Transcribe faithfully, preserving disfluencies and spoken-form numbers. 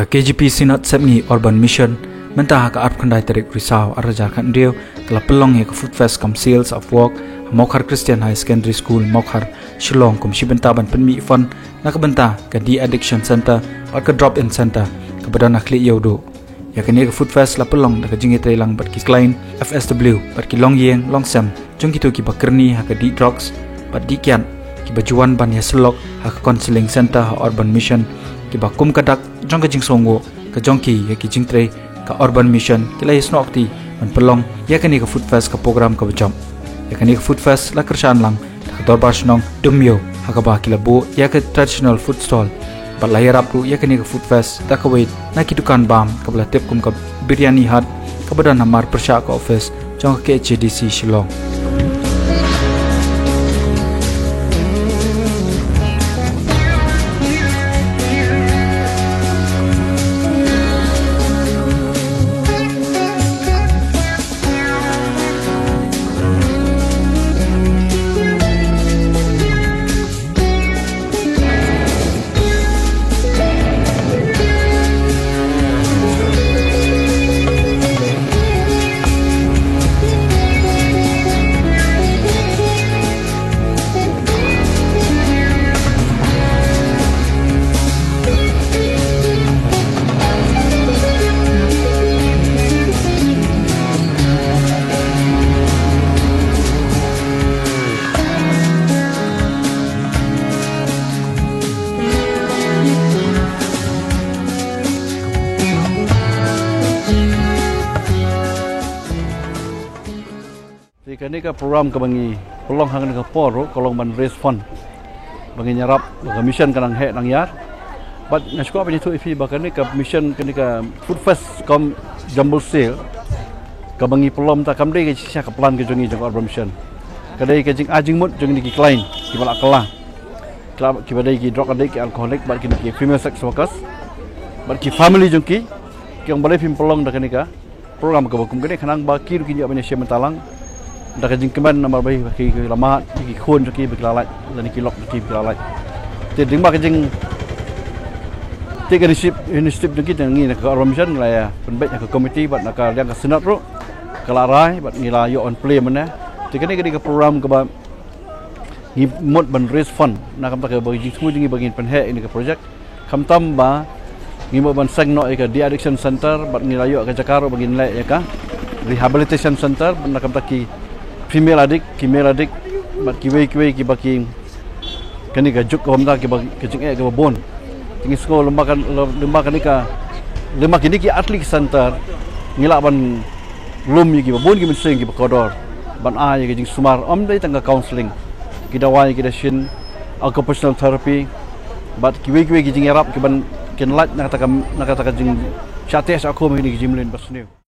Ka K J P Synod Sepngi Urban Mission mynta ha ka arphew khyndai tarik Risaw ar hajar khathynriew ka la pynlong ïa ka Food Fest cum Sales of Wok ha Mawkhar Christian High Secondary School, Mawkhar, Shillong, kum shi bynta ban pynmih fund na ka bynta ka De-Addiction Center bad ka Drop-In Center kaba don ha Khlieh Ïewduh. Ïa kane ka Food Fest la pynlong da ka jingïatreilang bad ki client F S W bad ki longïing longsem jong kito kiba kyrni ha ka dih drugs bad dih kiad, kiba ju wan ban ïasyllok ha ka Counselling Center ha Urban Mission, kiba kum ka dak jong ka jingsngewnguh ka jong ki ïa ki jingtrei ka Urban Mission, ki la ïasnoh kti ban pynlong ïa kane ka Food Fest ka program kaba jop. Ïa kane ka Food Fest la kyrshan lang da ka Dorbar Shnong Dumiew, ha kaba ki la buh ïa ka traditional food stall bad la ïarap ruh ïa kane ka Food Fest da kawei na ki dukan bam kaba la tip kum ka Biryani Hut, kaba don hamar pyrshah ka office jong ka K H A D C Shillong. Te kane ka program kaba ngi pynlong ha kane ka por ruh ka long ban raise fund ba ngin ïarap ba ka mission ka nang heh nang ïar. Bad nga sngewkwah ban ïathuh ïa phi ba kane ka mission, kane ka Food Fest cum Jumble Sale kaba ngi pynlong mynta kam dei ka shisha ka plan ka jong ngi jong ka Urban Mission. Ka dei ka jingai jingmut jong ngi ki client kiba la kylla, kiba dei ki drug addict, ki alcoholic bad kine ki female sex workers bad ki family jong ki, ki ong balei phim pynlong da kane ka program kaba kum kane, khnang ba ki ruh kin ïoh ban ïashim bynta lang da ka jingkmen namar ba ki, ki la mad, ki khun jong ki ba ki la lait lane ki lok jong ki ba ki la lait. Te lyngba ka jing, te ka initiative, initiative jong ki, te ngi na ka Urban Mission ngi la ïa pynbeit na ka committee bad na ka liang ka Synod ruh ka la rai bad ngi la ïoh ban plie mynne. Te kane ka dei ka program kaba ngi mut ban raise fund na ka bynta kaba ka jingthmu jong ngi ba ngin pynheh ïa kane ka project. Khamtam ba ngi mut ban seng noh ïa ka De-Addiction Center bad ngi la ïoh ka jaka ruh ba ngin leh ïa ka Rehabilitation Center bad na ka bynta ki female addict, ki male addict bad kiwei kiwei kiba ki, kane ka juk kaba mynta kiba ka jingeh kaba bun. Te ngi sngew lyngba kan, lyngba kane ka, lyngba kine ki artylli ki center ngi lah ban lum ïa kiba bun ki mynsiem kiba kordor ban ai ïa ka jingsumar, ym dei tang ka counselling, ki dawai, ki dashin, occupational therapy bad kiwei kiwei ki jingïarap kiban kin lait na kata ka, na kata ka jingshah teh shah khum ha kine ki jingmlien basniew.